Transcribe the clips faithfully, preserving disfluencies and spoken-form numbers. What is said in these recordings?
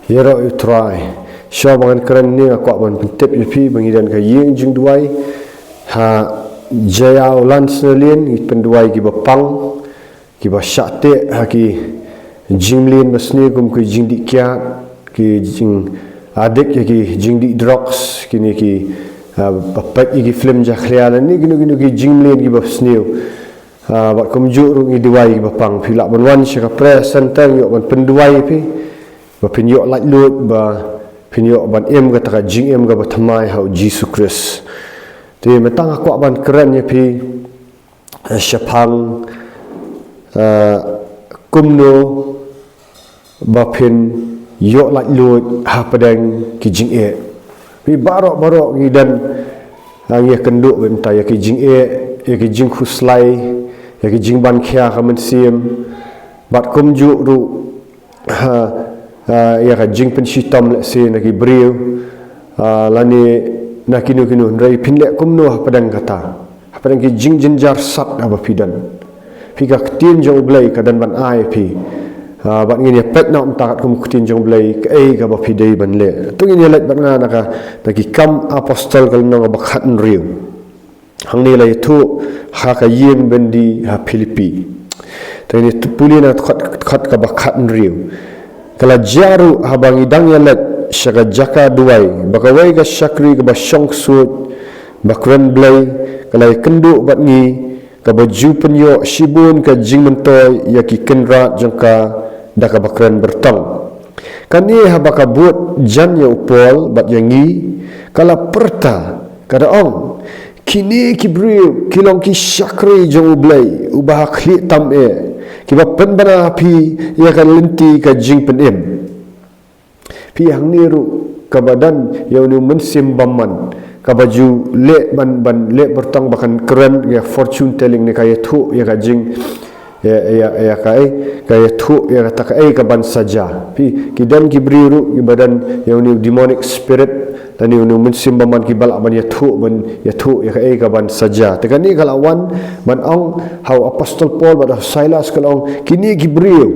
Ïaroh ïa U Trai. Shuwa ba ngan kren hangne nga kwah ban pyntip ïa phi ba ngi don ka ïing jingduwai ha Jaiaw Lansonalane, ngi pynduwai kiba pang, kiba shah teh ha ki jingmlien basniew kum ki jingdih kiad, ki jing addict ïa ki jingdih drugs, kine ki, ah, ba peit ïa ki film jakhlia lane kino kino ki jingmlien kiba sniew. Ah, bad kumjuh ruh ngi duwai kiba pang. Phi lah ban wan sha ka prayer center, ngi ïoh ban pynduwai ïa phi ba phin ïoh laitluid, ba phin ïoh ban im kata ka jingim kaba thymmai ha U Jisu Khrist. Te mynta nga kwah ban kren ïa phi, eh, shaphang, eh, kumno ba phin ïoh laitluid hapdeng ki jingeh. Phi, baroh baroh ngi don, ah, ngi ïakynduh bynta ïa ki jingeh, ïa ki jingkhuslai, ïa ki jingban khia ka mynsiem, bad kumjuh ruh, ha, ha, ïa ka jingpynshitom lehse na ki briew, ha, lane na kino kino, hynrei phin leh kumno hapdeng kata, hapdeng ki jingjynjar sat haba phi don? Phi, ka ktien jong U Blei ka don ban ai phi. Ha, bad ngin ïa peit noh mynta katkum ka ktien jong U Blei kaei kaba phi dei ban leh. To ngin ïa leit bad nga na ka, na Ki Kam Apostol ka lynnong kaba khathynriew. Hangne la ïathuh ha ka ïing byndi ha Philippi. Te ngin ïa pule na ka dkhot, dkhot kaba khathynriew. Ka la jia ruh haba ngi dang ïaleit sha ka jaka duwai, ba kawei ka shakri kaba shong ksuid, ba kren Blei, ka la ïakynduh bad ngi, kaba ju pynïoh shibun ka jingmyntoi ïa ki kynrad jong ka da kaba kren byrtong. Kane haba ka bud jan ïa u Paul bad ïa ngi, ka la pyrta, ka da ong, kine ki briew ki long ki shakri jong U Blei uba ha khlieh tam eh, kiba pynbna ha phi ïa ka lynti ka jingpynim. Phi, hangne ruh kaba don ïa une u mynsiem bymman, kaba ju leh ban, ban leh byrtong ba kan kren ïa fortune telling ne ka ïathuh ïa ka jing, ïa, ïa, ïa kaei, ka ïathuh ïa kata kaei kaban sa jia. Phi, ki don ki briew ruh kiba don ïa une u demonic spirit, lane une u mynsiem bymman kiba lah ban ïathuh, ban ïathuh ïa kaei kaban sa jia. Te kane ka la wan ban ong ha u Apostol Paul bad ha u Silas, ka la ong, kine ki briew,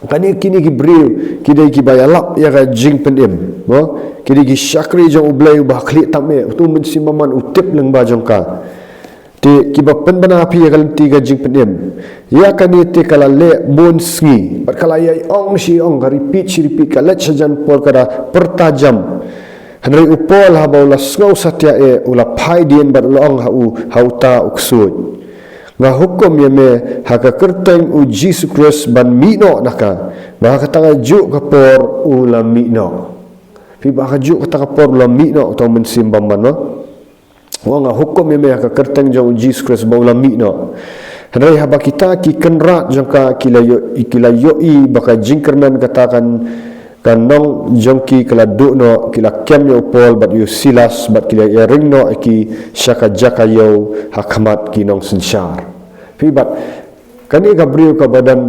kane, kine ki briew ki dei kiba ïalap ïa ka jingpynim, mo? Ki dei ki shakri jong U Blei uba ha khlieh tam eh, utu u mynsiem bymman u tip lyngba jong ka. Te kiba pynbna ha phi ïa ka lynti ka jingpynim. Ïa kane te ka la leh bun sngi bad ka la ïai ong shi ong, ka repeat shi repeat, ka leit sha jan por, ka da pyrta jam. Hynrei u Paul haba u la sngew satia eh, u la phai dien bad u la ong ha u, ha uta u ksuid, nga hukum ïa me ha ka kyrteng U Jisu Khrist ban mih noh na ka. Ba ha kata ka juh ka por u la mih noh. Phi, ba ha ka juh kata ka por u la mih noh uta u mynsiem bymman, no? Nga hukum ïa me ha ka kyrteng jong U Jisu Khrist ba u la mih noh. Hynrei haba kita ki kynrad jong ka ki la ïoh, ki la ïohi ba ka jingkyrmen kata kan, ka nong jong ki ka la duh noh, ki la kem ïa u Paul bad ïa u Silas bad ki la ïaring noh ïa ki sha ka jaka ïew ha khmat ki nongsynshar. Phi, bad kane ka briew kaba don,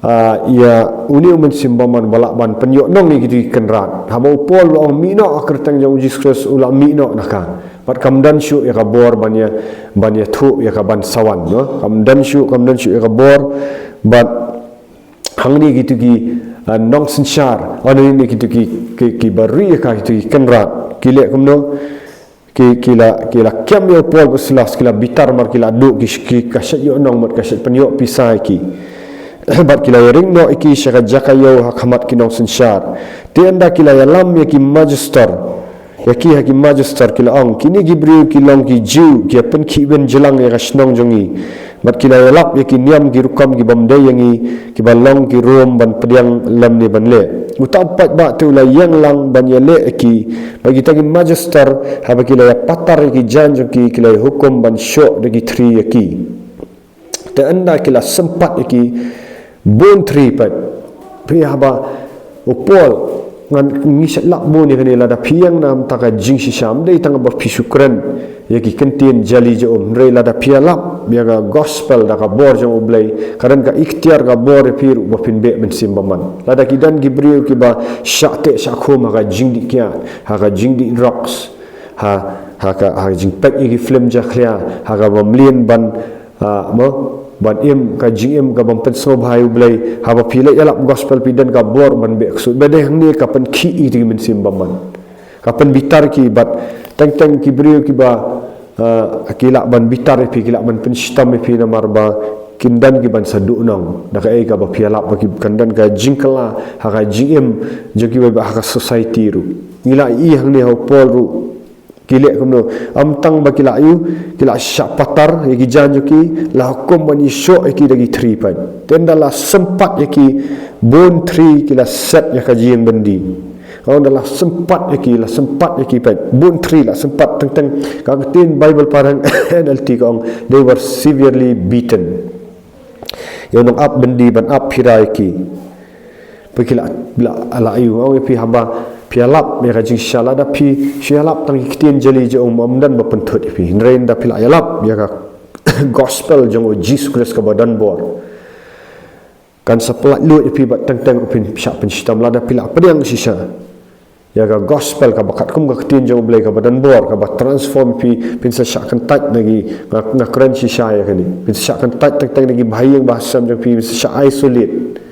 ah, ïa une u mynsiem bymman ba lah ban pynïoh nong ïa kito ki kynrad. Haba u Paul u la ong mih noh ha ka kyrteng jong U Jisu Khrist, u la mih noh na ka. Bad kam don shuh ïa ka bor ban ïa, ban ïathuh ïa ka ban sa wan, no? Kam don shuh, kam don shuh ïa ka bor. Bad hangne kito ki, ah, nongsynshar, hangne kito ki, ki, kiba ri ïa ka, kito ki kynrad, ki leh kumno? Ki, ki la, ki la kem ïa u Paul bad Silas, ki la bitar namar ki la duh, ki, ki, ka shait ïoh nong bad ka shait pynïoh pisa ïa ki. Bad ki la ïaring noh ïa ki sha ka jaka ïew ha khmat ki nongsynshar. Te ynda ki la ïalam ïa ki majistor, ïa ki ha ki majistor, ki la ong, kine ki briew ki long ki Jiw, ki ïa pynkhih win jlang ïa ka shnong jong ngi. Bad ki la ïalap ïa ki niam ki rukom ki bym dei ïa ngi, kiba long ki Rom ban pdiang lymne ban leh. Uta u paidbah te u la ïeng lang ban ïaleh ïa ki. Bad kita ki majistor, haba ki la ïa patar ïa ki jaiñ jong ki, ki la ïa hukum ban shoh da ki thri ïa ki. Te ynda ki la sympat ïa ki bun thri pat, phi, haba u Paul, ngan, ngi shait lap bun ïa kane, lada phi ïeng na bynta ka jingshisha, ym dei tang ba phi shu kren ïa ki kyntien jali jong um, hynrei lada phi ïalap ïa ka gospel da ka bor jong U Blei, ka don ka iktiar, ka bor ïa phi ruh ba phin beh mynsiem bymman. Lada ki don ki briew kiba shah teh shah khum ha ka jingdih kiad, ha ka jingdih drugs, ha, ha ka, ha ka jingpeit ïa ki film jakhlia, ha kaba mlien ban, ah, mo, ban im, ka jingim ka bym pynsngewbha ïa U Blei. Haba phi leit ïalap gospel phi don ka bor ban beh ksuid. Bad dei hangne ka pynkhih ïa ki mynsiem bymman. Ka pynbitar ki bad teng teng ki briew kiba, ah, ki lah ban bitar ïa phi, ki lah ban pynshitom ïa phi namar ba kin don ki ban sa duhnong. Da kaei kaba phi ïalap ba ki kan don ka jingkylla ha ka jingim jong ki ba ha ka society ruh. Ngi la ïohi hangne ha u Paul ruh. Ki leh kumno, ym tang ba ki la ïoh, ki la shah patar ïa ki jaiñ jong ki, la hukum ban ïashoh ïa ki da ki thri pat. Te ynda la sympat ïa ki bun thri ki la set ïa ka jingïeng byndi. Ynda la sympat ïa ki, la sympat ïa ki pat. Bun thri la sympat teng teng. Ka ktien Bible parang N L T ka ong, they were severely beaten. Ïa u nongap byndi ban ap phira ïa ki. Phi ki la, la, la ïohi, ong ïa phi haba phi ïalap ïa ka jingshisha, lada phi shu ïalap tang ki ktien jali jong u, ym don ba pynthut ïa phi. Hynrei ynda phi la ïalap ïa ka gospel jong u Jisu Khrist kaba don bor, kan sa pyllait lut ïa phi bad teng teng phin shah pynshitom. Lada phi la pdiang shisha ïa ka gospel kaba katkum ka ktien jong U Blei kaba don bor, kaba transform phi, phin sa shah kyntait na ki, nga, nga kren shisha ïa kane. Phin sa shah kyntait teng teng na ki bahaïing bahasem jong phi, phin sa shah isolate.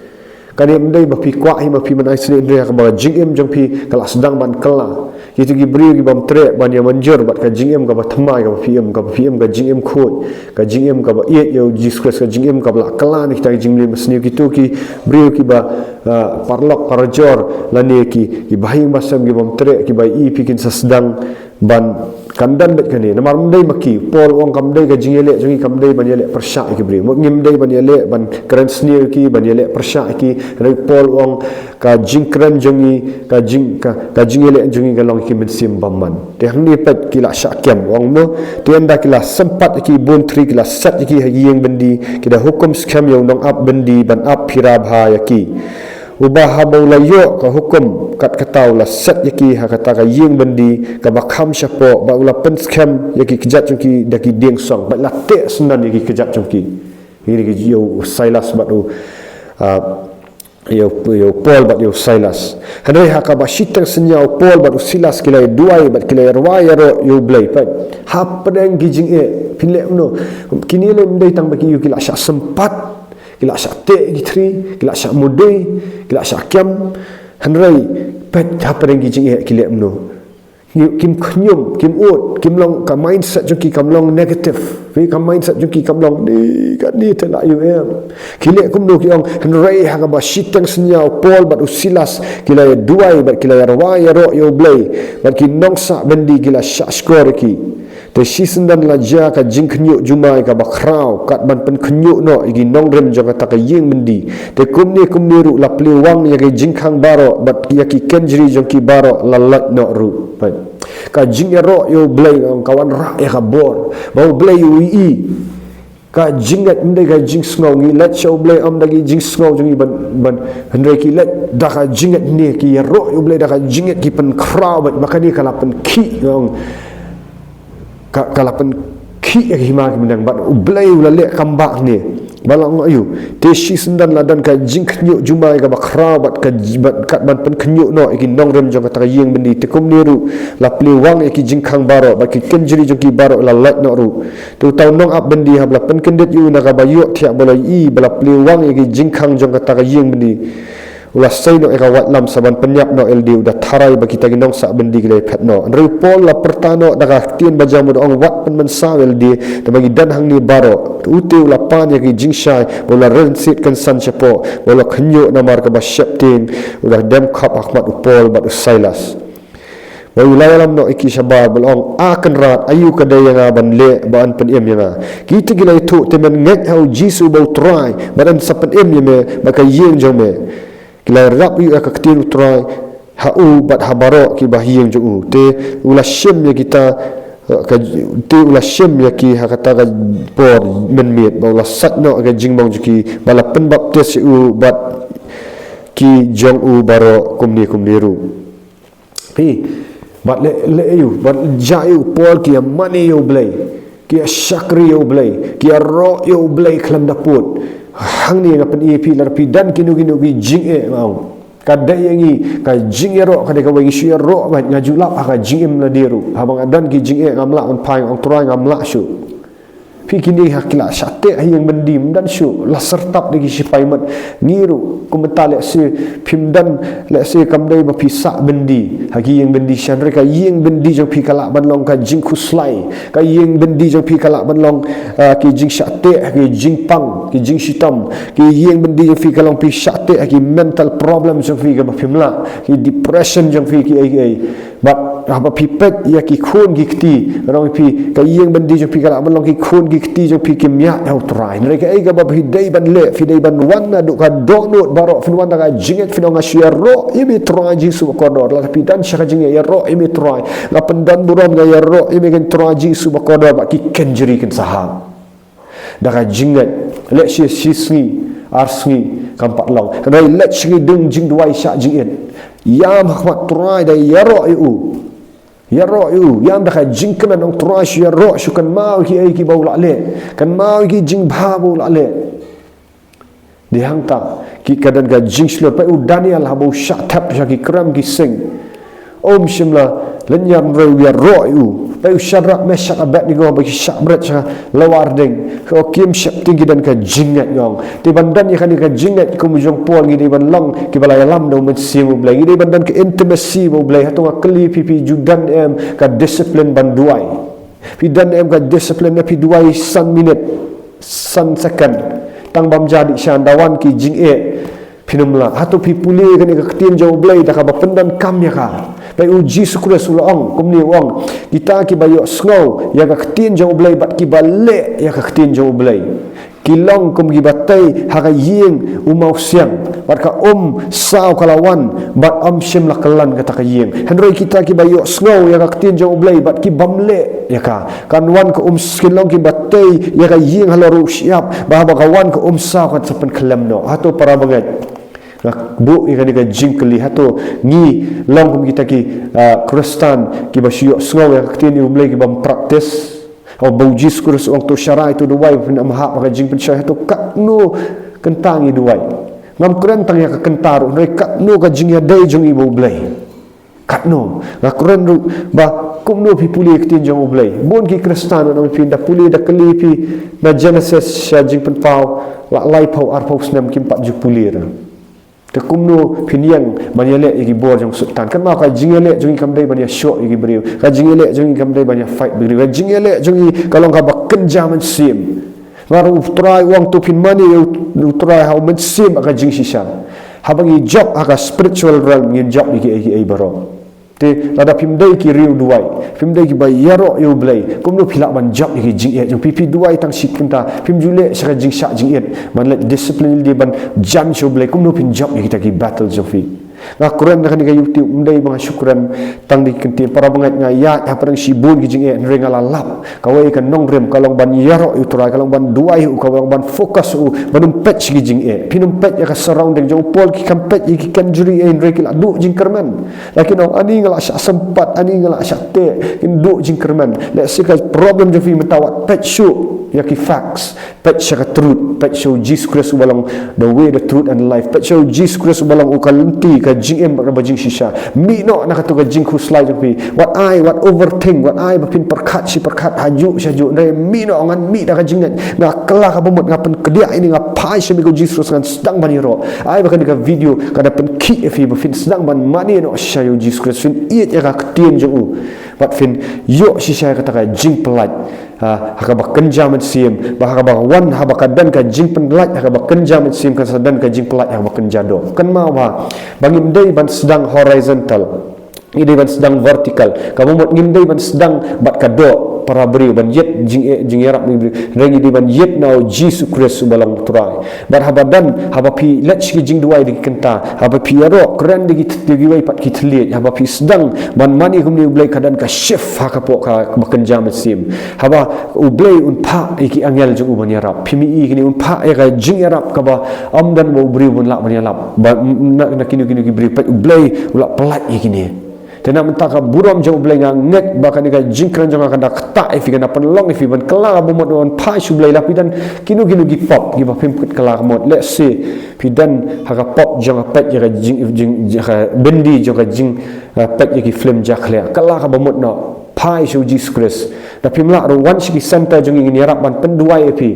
Kane ym dei ba phi kwah hi ma phi ban isolate, hynrei kaba jingim jong phi ka la sdang ban kylla. Kito ki briew ki bym treh ban ïa mynjur bad ka jingim kaba thymmai kaba phi im, kaba phi im ka jingim khuid, ka jingim kaba ïeit ïa u Jisu Khrist, ka jingim kaba la kylla na kita ki jingmlien basniew. Kito ki briew kiba, ah, paralok parajor lane ki, ki bahaïing bahasem ki bym treh, kiba ïohi phi kin sa sdang ban, kan don beit kane. Namar ym dei ma ki, Paul u ong kam dei ka jingïaleh jong ngi, kam dei ban ïaleh pyrshah ïa ki briew. Mut ngim dei ban ïaleh ban kren sniew ïa ki, ban ïaleh pyrshah ïa ki. Hynrei Paul u ong ka jingkren jong ngi, ka jing, ka, ka jingïaleh jong ngi ka long ïa ki mynsiem bymman. Te hangne pat ki la shah kem, u ong mo. Te ynda ki la sympat ïa ki bun thri, ki la set ïa ki ha ki ïing byndi, ki da hukum skhem ïa u nongap byndi ban ap phira bha ïa ki. Uba haba u la ïoh ka hukum kat kata u la set ïa ki ha kata ka ïing byndi kaba kham shapoh, bad u la pynskhem ïa ki kjat jong ki da ki dieng song, bad la teh syndon ïa ki kjat jong ki. Ïa ki, ïa u Silas bad u, ah, ïa u, ïa u Paul bad ïa u Silas. Hynrei ha kaba shiteng synñia u Paul bad u Silas ki la ïaduwai bad ki la ïarwai ïaroh ïa U Blei. Peit, hapdeng ki jingeh, phin leh kumno? Kine lei ym dei tang ba ki ïoh, ki la shah sympat, ki la shah teh ki thri, ki la shah mudui, ki la shah kem. Hynrei peit, hapdeng ki jingeh ki leh kumno? Ki, kim khñium, kim ud, kim long, ka mindset jong ki kam long negative. Phi, ka mindset jong ki kam long, ni, kane te la ïoh em. Ki leh kumno? Ki ong, hynrei ha kaba shiteng synñia u Paul bad u Silas ki la ïaduwai bad ki la ïarwai ïaroh ïa U Blei, bad ki nongsah byndi ki la shah shkor ïa ki. Te shisyndon la jia ka jingkhynñiuh jumai kaba khraw, kat ban pynkhynñiuh noh ïa ki nongrim jong kata ka ïing byndi. Te kumne kumne ruh la plie wang ïa ki jingkhang baroh, bad ïa ki kynjri jong ki baroh la lait noh ruh. Peit. Ka jingïaroh ïa U Blei ka wanrah ïa ka bor. Ba U Blei u ïohi. Ka jingngeit ym dei ka jingsngew, ngi leit sha U Blei ym da ki jingsngew jong ngi ban, ban, hynrei ki leit da ka jingngeit ne, ki ïaroh ïa U Blei da ka jingngeit, ki pynkhraw beit, ba kane ka la pynkhih, ong. Ka, ka la pynkhih ïa ki hima ki bneng, bad U Blei u la leh kam bah ne. Ba la ong aïu. Te shisyndon la don ka jingkhynñiuh jumai kaba khraw bad ka, bad kat ban pynkhynñiuh noh ïa ki nongrim jong kata ka ïing byndi, te kumne ruh la plie wang ïa ki jingkhang baroh, bad ki kynjri jong ki baroh la lait noh ruh. Te uta u nongap byndi haba la pynkyndit ïa u na kaba ïohthiah, ba u la ïohi ba la plie wang ïa ki jingkhang jong kata ka ïing byndi, u la sei noh ïa ka waitlam sa ban pynïap noh ïa lade, u da tharai ba kita ki nongsah byndi ki la ïaphet noh. Hynrei u Paul u la pyrta noh da ka ktien bajam, u da ong, wat pynmynsaw ïa lade, te ba ngi don hangne baroh. Te u te u la pan ïa ki jingshai, ba u la rynsied kynsan shapoh, ba u la khynñiuh namar kaba sheptieng, u da dem khop ha khmat u Paul bad u Silas. Ba u la ïalam noh ïa ki shabar, ba u la ong, A Kynrad, aïu ka dei ïa nga ban leh ba yn pynim ïa nga? Kita ki la ïathuh, Te men ngeit ha U Jisu uba U Trai, bad yn sa pynim ïa me bad ka ïing jong me. Ki la ïarap ïa u ïa ka ktien U Trai ha u bad ha baroh kiba ha ïing jong u. Te u la shim ïa kita, eh, ka, te u la shim ïa ki ha kata ka por mynmiet, ba u la sait noh ïa ka jingmong jong ki, ba la pynbaptis ïa u bad ki jong u baroh kumne kumne ruh. Phi, bad leh, leh ïa u, bad jia ïa u Paul ki ïa mane ïa U Blei, ki ïa shakri ïa U Blei, ki ïaroh ïa U Blei khlem da pud. Hangne nga pyni ïa phi, lada phi don kino kino ki jingeh, nga ong, ka dei ïa ngi, ka jingïaroh ka dei kawei, ngi shu ïaroh beit, nga ju lap ha ka jingim lade ruh. Haba nga don ki jingeh ngam lah ban phai, nga ong, Trai, ngam lah shuh. Phi, kine ha ki la shah teh ha ïing byndi, ym don shuh, la syrtap da ki shipai mat. Ngi ruh, kumta lehse phim don, lehse kam dei ba phi sah byndi ha ki ïing byndi sha, hynrei ka ïing byndi jong phi ka lah ban long ka jingkhuslai, ka ïing byndi jong phi ka lah ban long, ah, ki jingshah teh, ki jingpang, ki jingshitom, ki ïing byndi jong phi ka long phi shah teh, ki mental problem jong phi kaba phim lah, ki depression jong phi, ki ei ki ei. Bad haba phi peit ïa ki khun ki kti, ngan ong ïa phi, ka ïing byndi jong phi ka lah ban long ki khun ki kti jong phi kim ïaid ha u Trai. Hynrei kaei kaba phi dei ban leh, phi dei ban wan naduh ka dohnud baroh, phin wan da ka jingngeit, phin ong nga shu ïaroh ïa me Trai Jisu bakordor. Lada phi don sha ka jingngeit, ïaroh ïa me Trai, nga pyndon burom, nga ïaroh ïa me Trai Jisu bakordor, bad ki kynjri kin sah. Da ka jingngeit, leit shi, shi sngi, ar sngi, kam pat long. Hynrei leit shi, dang jingduwai shah jingit. Ïam ha khmat Trai da ïaroh ïa u. Ïaroh ïa u. Ïam da ka jingkmen, ong Trai shu ïaroh, shu kynmaw ïa kiei kiba u la leh. Kynmaw ïa ki jingbha ba u la leh. Dei hangta, ki, ka don ka jingshlur. Peit u Daniel haba u shah thep sha ki krem ki sing, um shym la lynñiar, hynrei u ïaroh ïa u. Peit u Shadrak, Meshak, Abednego haba ki shah bret sha lawar ding, ki, kim sheptieng, ki don ka jingngeit, ong. Te ban don ïa kane ka jingngeit kum jong u Paul, ngi dei ban long kiba la ïalam da u Mynsiem U Blei. Ngi dei ban don ka intimacy bad U Blei. Hato nga kylli phi, phi ju don em ka discipline ban duwai? Phi don em ka discipline, ne phi duwai san minit, san second, tang bym ja dih sha, ynda wan ki jingeh phin ym lah? Hato phi pule kane ka ktien jong U Blei da kaba pyndonkam ïa ka? Peit u Jisu Khrist u la ong kumne, u ong, kita kiba ïohsngew ïa ka ktien jong U Blei bad kiba leh ïa ka ktien jong U Blei, ki long kum kiba tei ha ka ïing u mawsiang, bad ka um saw ka la wan bad ym shym la kyllon kata ka ïing. Hynrei kita kiba ïohsngew ïa ka ktien jong U Blei bad ki bym leh ïa ka, kan wan ka um s-, kin long kiba tei ïa ka ïing halor u shyiap, ba haba ka wan ka um saw kan sa pynkhyllem noh. Hato para bangeit, nga buh ïa kane ka jingkylli, hato ngi long kum kita ki, ah, Khristan kiba shu ïohsngew ïa ka ktien U Blei ki bym practice? Haba u Jisu Khrist u ong to sharai, to duwai, phin ym hap ha ka jingpynshoi. Hato katno kynta ngi duwai? Ngam kren tang ïa ka kynta ruh, hynrei katno ka jingïadei jong ngi bad U Blei? Katno? Nga kren ruh ba kumno phi pule ïa ka ktien jong U Blei. Bun ki Khristan, ngan ong ïa phi, da pule, da kylli phi na Genesis sha Jingpynpaw, la laiphew arphew snem kim pat ju pule ruh. Te kumno phin ïeng ban ïaleh ïa ki bor jong u Soitan? Kynmaw, ka jingïaleh jong ngi kam dei ban ïashoh ïa ki briew. Ka jingïaleh jong ngi kam dei ban ïa fight briew. Ka jingïaleh jong ngi ka long kaba kynja mynsiem. Namar u Trai u ong to phin mane ïa u, u Trai ha u mynsiem bad ka jingshisha. Haba ngi jop ha ka spiritual realm, ngin jop ïa kiei kiei baroh. Te lada phim dei ki riewduwai, phim dei kiba ïaroh ïa U Blei, kumno phi lah ban jop ïa ki jingeh jong phi? Phi duwai tang shi kynta, phim ju leh sha ka jingshah jingit ban leh discipline lade ban jan sha U Blei, kumno phin jop ïa kita ki battle jong phi? Nga kren na kane ka YouTube, ym dei ba nga shu kren tang da ki ktien. Para bangeit, nga ïaid hapdeng shibun ki jingeh, hynrei nga la lap, kawei ka nongrim ka long ban ïaroh ïa u Trai, ka long ban duwai ïa u, ka long ban focus ïa u, ban ym peit sha ki jingeh. Phin ym peit ïa ka surrounding jong u. Paul, ki kam peit ïa ki kynjri, eh, hynrei ki la duh jingkyrmen. La kin ong, ani nga la shah sympat, ani nga la shah teh, kin duh jingkyrmen. Lehse ka problem jong phi mynta, wat peit shuh ïa ki facts. Peit sha ka truth, peit sha u Jisu Khrist uba long the way, the truth and the life. Peit sha u Jisu Khrist uba long u ka lynti, ka jingim bad kaba jingshisha. Mih noh na kato ka jingkhuslai jong phi. Wat ai, wat overthink, wat ai ba phin pyrkhat shi pyrkhat, hajuh shajuh. Hynrei mih noh, ngan mih da ka jingngeit, nga kylla ka bamut, nga pynkdiah ïa ine, nga phai sha me ko Jisu Khrist, ngan sdang ban ïaroh. Ai ba kane ka video ka da pynkhih ïa phi ba phin sdang ban mane noh shisha ïa u Jisu Khrist, phin ïeit ïa ka ktien jong u, bad phin ïoh shisha ïa kata ka jingpyllait, ha, ha kaba kynja mynsiem, ba ha kaba wan, haba ka don ka jingpyllait ha kaba kynja mynsiem, kan sa don ka jingpyllait ha kaba kynja doh. Kynmaw ba, ba ngim dei ban sdang horizontal, ngi dei ban sdang vertical. Ka bamut, ngim dei ban sdang bad ka doh para briew, ban ïeit jing, jingïarap jong ki briew. Hynrei ngi dei ban ïeit na u Jisu Khrist uba long u Trai. Bad haba don, haba phi leit sha ki jingduwai da ki kynta, haba phi ïaroh kren da ki th-, da kiwei pat ki thylliej, haba phi sdang ban mane kumne U Blei, ka don ka shift ha ka pok kaba kynja mynsiem. Haba U Blei un phah ïa ki angel jong u ban ïarap. Phim i kine, un phah ïa ka jingïarap kaba ym don ba u briew un lah ban ïalap. Ba, na, na kino kino ki briew, peit U Blei u la pyllait ïa kine. Te na mynta ka burom jong U Blei, nga ngeit ba kane ka jingkren jong nga kan da ktah ïa phi, kan da pynlong ïa phi ban kylla ka bamut, ban phai sha U Blei. La phi don kino kino ki pop kiba phim kwah kylla ka bamut. Lehse phi don ha ka pop jong ka peit ïa ka jing, jing, jing, ka byndi jong ka jing, eh, peit ïa ki film jakhlia. Kylla ka bamut noh. Phai sha u Jisu Khrist. Da phim lah ruh, wan sha ki center jong ngi, ngin ïarap ban pynduwai ïa phi.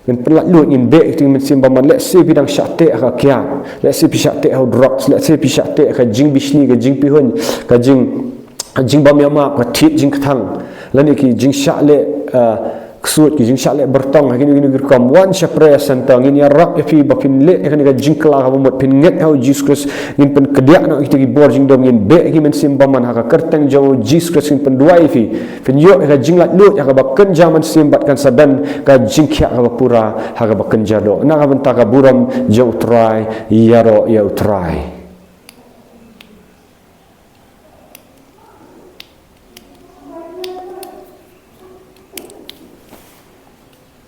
Ngin pynlait lut, ngin beh ïa kito ki mynsiem bymman. Lehse phi dang shah teh ha ka kiad, lehse phi shah teh ha u drugs, lehse phi shah teh ha ka jingbishni, ka jingpyrshah, ka jing, ka jingbym ïamap, ka thied jingkthang, lane ki jingshah leh, ah, ksuid, ki jingshah leh byrtong ha kino kino ki rukom. Wan sha prayer centre, ngin ïarap ïa phi ba phin leh ïa kane ka jingkylla kaba mut, phin ngeit ha u Jisu Khrist. Ngin pynkdiah noh ïa kita ki bor jingdum, ngin beh ïa ki mynsiem bymman ha ka kyrteng jong u Jisu Khrist. Ngin pynduwai ïa phi, phin ïoh ïa ka jinglaitluid ha kaba kynja mynsiem bad kan sa don ka jingkhiah kaba pura ha kaba kynja doh. Na ka bynta ka burom jong u Trai, ïaroh ïa u Trai.